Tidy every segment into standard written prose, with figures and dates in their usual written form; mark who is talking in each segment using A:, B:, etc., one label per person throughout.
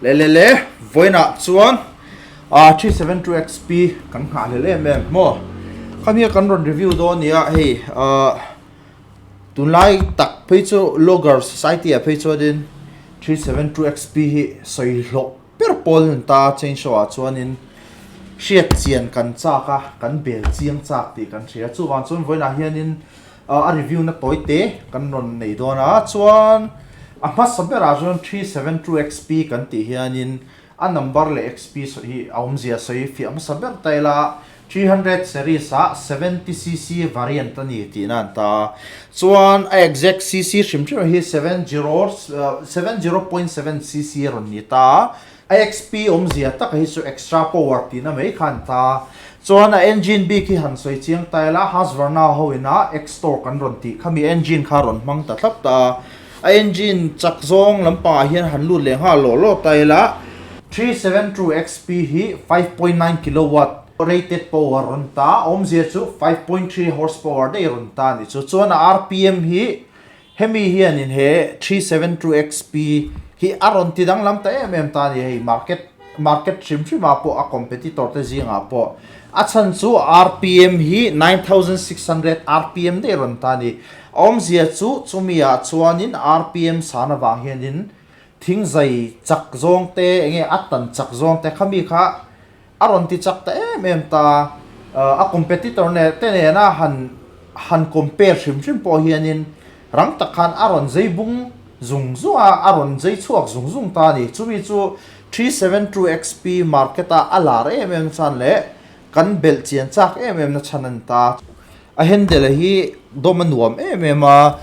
A: Le le le, vawiinah chuan 372 XP kan nghah hlel em em maw? Khami a kan rawn review dawn nia hei ah tunlai tak phei chu Logger Society ah phei chuanin 372 XP hi sawi hlawh ber pawl a ni ta chainsaw ah chuanin hriat chian kan chak a, kan bel chiang chak tih kan hria. Chuvang chuan vawiinah hianin A review na tawi te kan rawn nei dawn a, chuan a hmasa berah chuan 372 XP kan tih hianin a number leh XP sawi hi a awmzia sawi fiah hmasa ber ta ila, 300 series ah 70cc variant a ni tihna an ta a, chuan a exact cc hrim hrim hi 70 70.7cc a rawn ni ta a. A XP awmzia taka hi chu extra power tihna mai kha an ta. Chuan a engine bik hi han sawi chiang ta ila, Husqvarna ho ina X-Torq an rawn tih khami engine kha a rawn hmang ta thlap ta a. A engine chak zawng lampangah hian han lut leh nghal lawh lawh ta ila. 372 XP hi 5.9 kilowatt rated power rawn ta, a awmzia chu 5.3 horsepower daih rawn ta a nih chu. Chuan a RPM hi Hemi hianin he 372 XP hi a rawn ti danglam ta em em ta a ni hei, market market hrim hrimah pawh a competitor te zingah pawh a chhan chu rpm hi 9600 rpm daih rawn ta a ni. A awmzia chu chumi ah chuanin rpm san avang hianin thingzai chak zawng te enge a tan chak zawng te khami kha A rawn ti chak ta em em ta. A competitor nen te nena han han compare hrim hrim pawh hianin rang tak khan a rawn zei bung zung zung a, a rawn zei chhuak zung zung ta a ni. Chumi chu 372 XP market a a lar em em chuan leh kan belh chian chak em em na chhan a ni ta. A handle hi dawm a nuam em em a,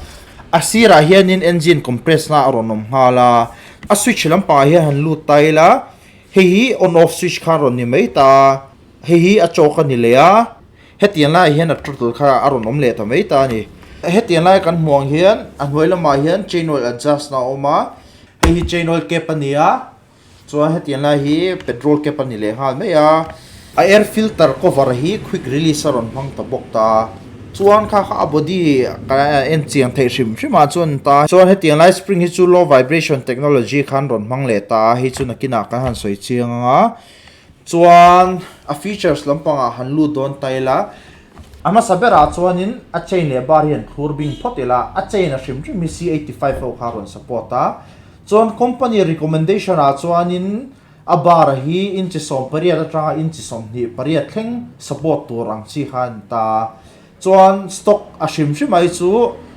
A: a sirah hianin engine compress na a rawn awm nghal a, a switch lampangah hian han lut ta ila, Hei hi on off switch kha a rawn ni mai ta a, hei hi a chalk a ni leh a, hetiang laiah hian a throttle kha a rawn awm leh ta mai ta a ni. Hetiang lai kan hmuh ang hian a hnuai lamah hian chain oil adjust na a awm a, hei hi chain oil cap a ni a, chuan hetiang lai hi petrol cap a ni leh nghal mai a. A air filter cover hi quick release a rawn hmang ta bawk ta a. Chuan kha kha a body ka en chiang theih hrim hrim ah chuan ta chuan hetiang lai spring hi chu low vibration technology khan rawn hmang leh ta a hei chu nakinah kan han sawi chiang ang a chuan a features lampangah han lut dawn ta ila a hmasa berah chuanin a chain leh bar hi an thlur bing phawt ila a chain a hrim hrim hi C 85 ho kha a rawn support a chuan company recommendation ah chuanin A bar hi inchi 18 atanga inchi 28 thleng support tur ang chi kha a ni ta. Chuan stock a hrim hrim ai chu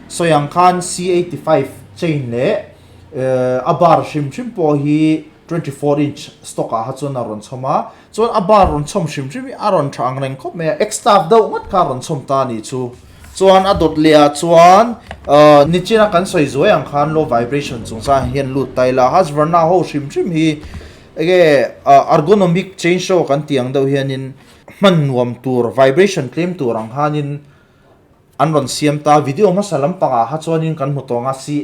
A: sawi ang khan C 85 chain leh a bar hrim hrim pawh hi 24 inch stock ah kha chuan a rawn chhawm a. Chuan a bar rawn chhawm hrim hrim hi a rawn tha ang reng khawp mai a, X-Staff deuh ngawt kha a rawn chhawm ta a nih chu. Chuan a dawt leh ah chuan nichina kan sawi zuai ang khan low vibration chungchang hian lut ta ila Husqvarna ho hrim hrim hi enge ergonomic chainsaw kan tih ang deuh hianin hman nuam tur vibration tlem tur ang khanin an rawn siam ta video hmasa lampangah kha chuanin kan hmu tawng a C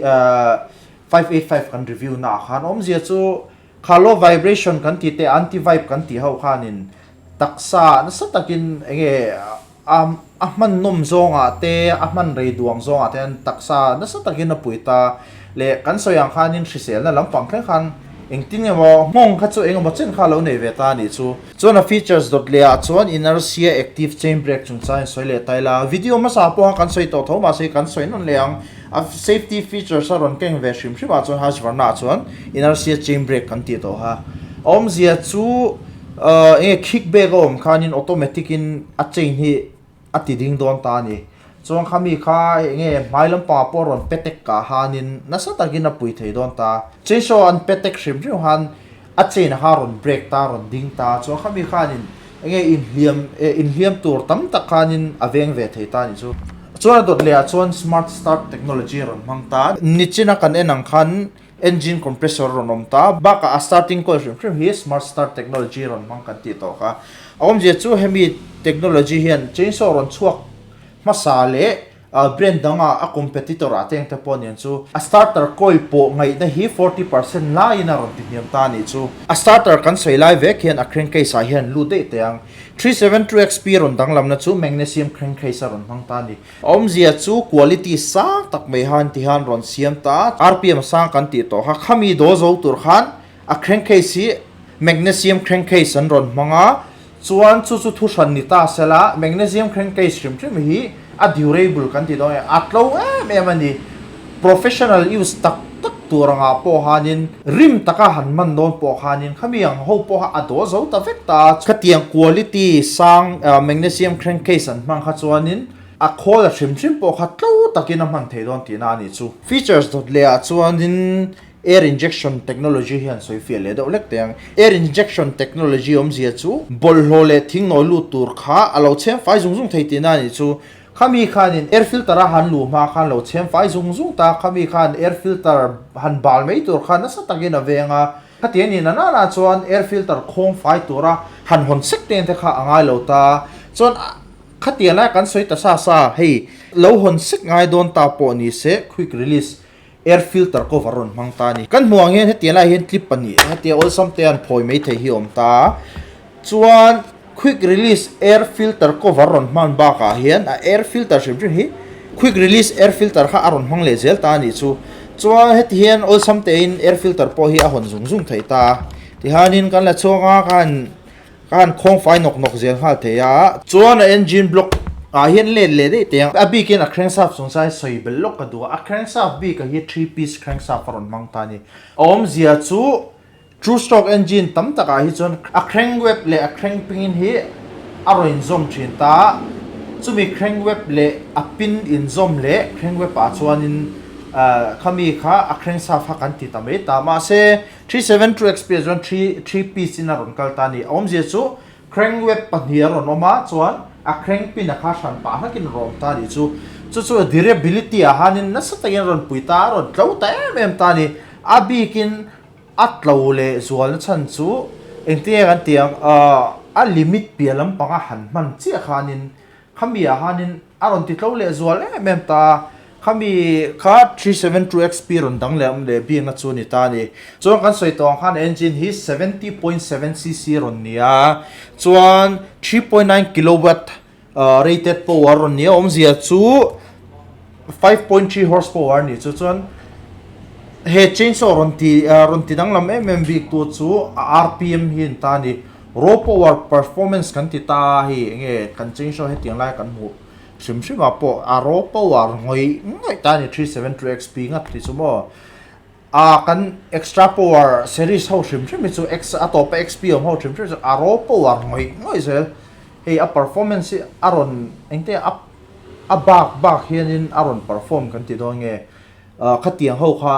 A: 585 kan review na ah khan awmzia chu kha low vibration kan tih te anti vibe kan tih ho khanin taksa nasa takin enge A a hman nawm zawngah te, a hman rei duang zawngah te hian taksa nasa takin a pui ta. Leh kan sawi ang khanin hriselna lampang thleng khan engtin nge maw nghawng kha chu engemaw chen kha a lo nei ve ta a nih chu. Chuan a features dawt leh ah chuan inertia active chain brake chungchang in sawi leh ta ila. Video hmasa pawh kha kan sawi tawh tho mahse kan sawi nawn leh ang. A safety features a rawn keng ve hrim hrim ah chuan Husqvarna ah chuan inertia chain brake kan tih tawh kha. A awmzia chu. Enge kick back a awm khanin automatic in a chain hi a ti ding dawn ta a ni. Chuan khami kha enge hmai lampangah pawh a rawn petek kah hanin nasa takin a pui thei dawn ta. Chainsaw an petek hrim hrim khan a chain kha a rawn break ta a rawn ding ta. Chuan khami khanin enge inhliam inhliam tur tam tak khanin a veng ve thei ta a nih chu. Chuan a dawt leh ah chuan smart start technology a rawn hmang ta. Nichina kan en ang khan Engine compressor rawn awm ta bakah a starting coil hrim hrim hi smart start technology rawn hmang kan tih tawh kha. A awmzia chu hemi technology hian chainsaw rawn chhuak hmasa leh brand danga a competitor ah te engte pawh nen chu a starter coil pawh ngaihna hi 40% laiin a rawn ti hniam ta a nih chu. A starter kan sawi lai vek hian a crankcase ah hian lut daih teh ang. 372 XP rawn danglamna chu magnesium crankcase a rawn hmang ta a ni. Awmzia chu quality sang tak mai han ti han rawn siam ta, RPM sang kan tih tawh kha, khami daw zo tur khan A crankcase hi magnesium crankcase an rawn hmang a, chuan chu chu thuhran ni ta sela magnesium crankcase hrim hrim hi a durable kan ti dawn e, a tlo em em a ni. Professional use tak tak tur angah pawh hanin rim taka han hman dawn pawh khanin khami ang ho pawh kha a daw zo ta vek ta a. Khatiang quality sang magnesium crankcase an hmang kha chuanin a khawl a hrim hrim pawh kha tlo takin a hman thei dawn tihna a nih chu. Features dawt leh ah chuanin Air injection technology hi han sawi fiah leh deuh hlek teh ang. Air injection technology awmzia chu bawlhhlawh leh thingnawi lut tur kha a lo chhem fai zung zung thei tihna a nih chu. Khami khanin air filter a han luh hma khan lo chhem fai zung zung ta, khami khan air filter han bal mai tur kha nasa takin a veng a. Khati a nih na nana chuan air filter khawng fai tura han hawn sek teng te kha a ngai lo ta. Chuan khatiang lai kan sawi ta sa sa, hei lo hawn sek ngai dawn ta pawh ni se quick release Air filter cover rawn hmang ta a ni. Kan hmuh ang hian hetiang lai hian clip pahnih hetia awlsam te an phawi mai thei hi a awm ta. Chuan quick release air filter cover rawn hman bakah hian a air filter hrim hrim hi quick release air filter kha a rawn hmang leh zel ta a nih chu. Chuan heti hian awlsam tein air filter pawh hi a hawn zung zung theih ta. Tihianin kan la chhuak a khan Ka han khawng fai nawk nawk zel nghal thei a. Chuan a engine block ah hian let leh daih teh ang. A bikin a crankshaft chung chuan sawi belh lawk ka duh a. A crankshaft bik ah hi three piece crankshaft a rawn hmang ta a ni. A awmzia chu two stroke engine tam tak ah hi chuan a crank web leh a crank pin hi a rawn inzawm thin ta a. Chumi crank web leh a pin inzawm leh crank web ah chuanin khami kha a crankshaft kha kan ti ta mai ta. Mahse 372 XP ah chuan three three piece in a rawn kal ta a ni. A awmzia chu crank web pahnih a rawn awm a, chuan a crank pin a kha hran pah hlakin a rawn awm ta a nih chu. Chu chu a durability ah hanin nasa takin a rawn pui ta a, a rawn tlo ta em em ta a ni. A bikin a tlo leh zualna chhan chu engtin nge kan tih ang, a limit piah lampanga han hman chiah khanin Khami ah hanin a rawn ti tlo leh zual em em ta a, khami kha 372 XP rawn dang leh awm leh bikna chu a ni ta a ni. Chuan kan sawi tawh ang khan engine hi 70.7 cc rawn ni a, chuan 3.9 kilowatt rated power rawn ni a, awmzia chu 5.3 horsepower a ni chu. Chuan he chainsaw rawn ti rawn ti danglam em em bik tu chu a rpm hi a ni ta a ni. Raw power performance kan ti ta a hei enge kan chainsaw hetiang lai kan hmuh hrim hrim ah pawh a raw power ngawih ngawih ta a ni 372 XP ngat ti chu maw a kan extra power series ho hrim hrim hi chu X a tawpa XP awm ho hrim hrim hi chu a raw power ngawih ngawih zel hei a performance hi a rawn engte a a bak bak hianin a rawn perform kan ti dawn nge Khatiang ho kha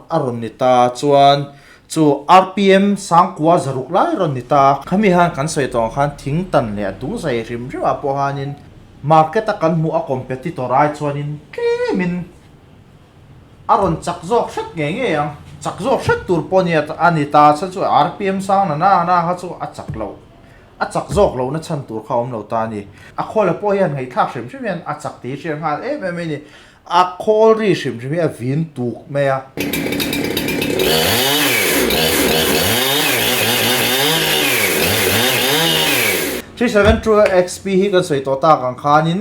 A: a rawn ni ta chuan chu rpm sangkua zaruk lai rawn ni ta. Khami han kan sawi tawh ang khan thing tan leh a dung zai hrim hrim ah pawh hanin market a kan hmuh a competitor ai chuanin tlemin a rawn chak zawk hret ngei ngei ang. Chak zawk hret tur pawh a ni ta chhan chu rpm sang na na na kha chu a chak loh a chak zawk lohna chhan tur kha a awm lo ta a ni. A khawla pawh hian ngaihthlak hrim hrim hian a chak tih hi hriat nghal em em a ni. A khawl ri hrim hrim hi a vin tuk mai a. 372 XP hi kan sawi tawh tak ang khanin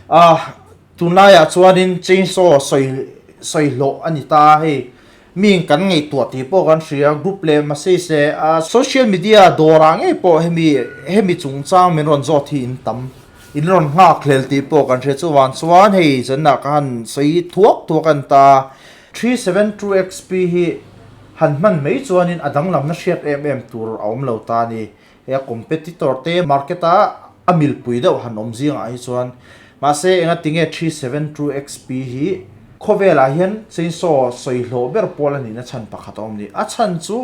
A: ah tunlaiah chuanin chainsaw sawi sawi hlawh a ni ta a hei mi kan ngaihtuah tih pawh kan hria group leh message leh ah social media dawrah ngei pawh hemi hemi chungchang min rawn zawt hi in tam. In rawn nghak hlel tih pawh kan hria chuvang chuan hei zanah ka han sawi thuak thuak a ni ta. 372 XP hi han hman mai chuanin a danglamna hriat em em tur a awm lo ta a ni. Hei a competitor te market a a milpui deuh han awm zingah hi chuan mahse enga tinge 372 XP hi khawvelah hian chainsaw sawi hlawh ber pawl a nihna chhan pakhat a awm ni. A chhan chu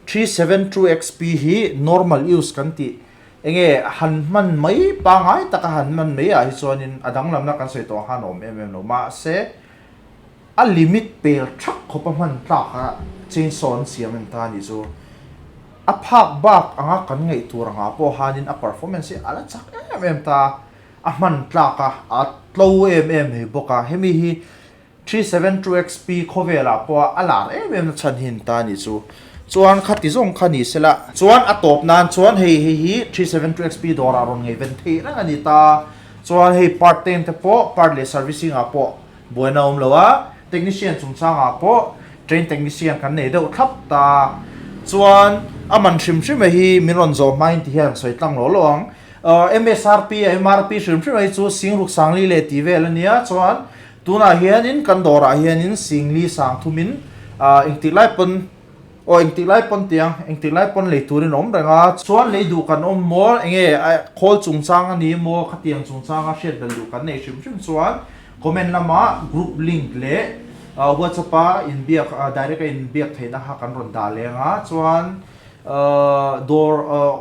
A: 372 XP hi normal use kan tih Enge han hman mai pangai taka han hman mai ah hi chuanin a danglamna kan sawi tawh ang khan a awm em em lo. Mahse, a limit pel thak khawp a hman tlak a chainsaw an siam a ni ta a nih chu. A phak bak anga kan ngaih tur angah pawh hanin a performance hi a la chak em em ta a, a hman tlak a, a tlo em em mai bawk a. Hemi hi 372 XP khawvelah pawh a lar em em na chhan hi an ta a nih chu. Chuan khati zawng kha ni sela. Chuan a tawp nan chuan hei hei hi 372 XP dawrah rawn ngaihven theih reng a ni ta. Chuan hei part time te pawh part leh servicing ah pawh buaina a awm lo a, technician chungchangah pawh train technician kan nei deuh thlap ta. Chuan a man hrim hrim a hi min rawn zawh hmain ti hian sawi tlang lo lo ang. MSRP a MRP hrim hrim a hi chu Singruk Sangli leh tih vel a nia. Chuan tunah hianin kan dawrah hianin Singli sang thumin engtik lai pawn aw engtik lai pawn tiang engtik lai pawn lei turin a awm reng a. Chuan lei duh kan awm maw enge khawl chungchang a ni maw khatiang chungchanga hriat belh duh kan nei hrim hrim chuan Comment lama group link leh WhatsApp a inbiak direct a inbiak theihna kha kan rawn dah leng a, chuan dawr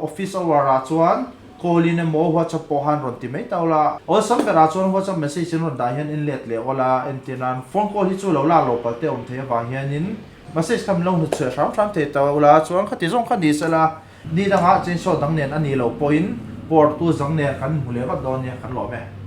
A: office hour ah chuan call in emaw WhatsApp pawh khan rawn ti mai tau la. Awlsam berah chuan WhatsApp message in rawn dah hian in let leh awl a, entir nan phone call hi chu lo lak lo palh te awm thei avang hianin message kha min lo hnutchhuah hram hram thei tau la, chuan khati zawng kha ni sela ni dangah chainsaw dang nen a nih loh pawhin pawr tu zang nen kan hmu leh vat dawn nia kan lawm e.